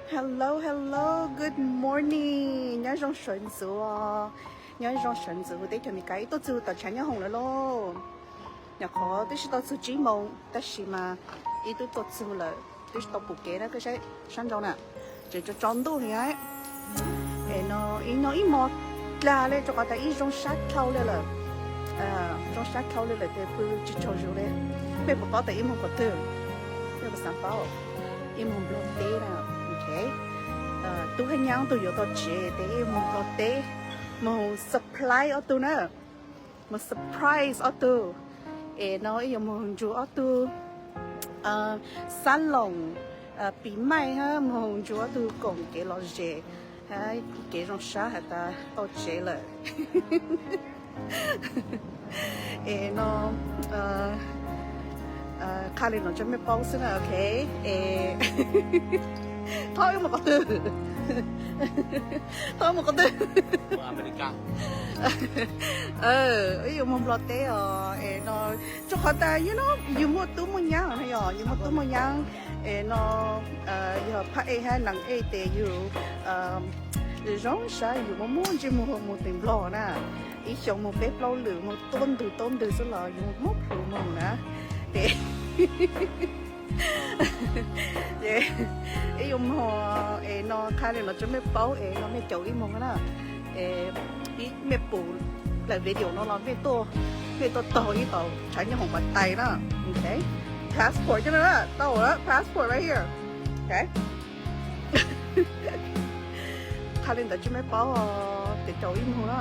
Hello, hello, good morning. Nyob zoo sawv ntxuv, nyob zoo sawv ntxuv teb chaws Amelikas. Wb tuaj txug tom tshav nyob hoom lawm lauj. Nyuam qhuav twb tsis tau txug tsib moos tab sis mas wb twb tuaj txug lawm, twb tsis tau pum kev na, koj saib sab nraud na, tseem tso tso ntuj li. Es no ib no ib hmos dlag li rau qhov tas ib zoo sab dhau li lawm, zoo sab dhau li lawm ces pw tsis tsaug zug li. Mej puas paub tas ib moog qhov twg? Mej puas xaav paub? Ib moog Nplog teb na. Tub Hab Nyab tug yuav tau tsev tes ib moog Nplog teb, moog surprise ob tug na, moog surprise ob tug. Es no ib yuav moog nrug ob tug xab loos pis maij hab moog nrug ob tug koom kev lom zem hab kev zoo sab has tas tau tsev lawm. Es no qha le nuav tso mej paub xwb na, ok. Es thaub ib moog qhov twg? Thaub ib moog qhov twg? Ib yuav moog Nplog teb os. Es no rua qhov tas you know yug muaj tub muaj nyaab na, yog yug muaj tub muaj nyaab, es no yog phab ej hab naag ej tes yug zoo sab yug muaj muaj ntsej muag moog teg Nplog na. Ib xyoo moog peb plaub lwm, moog tuab ntug tuab ntug xwb los yug muaj plhus moog na. Ces ib yuav moog, es no qha le nuav tso mej paub, es no mej caum ib moog na. Es mej pum daim video no los mej tuaj, mej tuaj taug ib tau tshav nyob hoom pas tais na. Ok, passport cov no na, tau lawm, passport right here. Ok, qha le ntawd tso mej paub, ces caum ib moog na.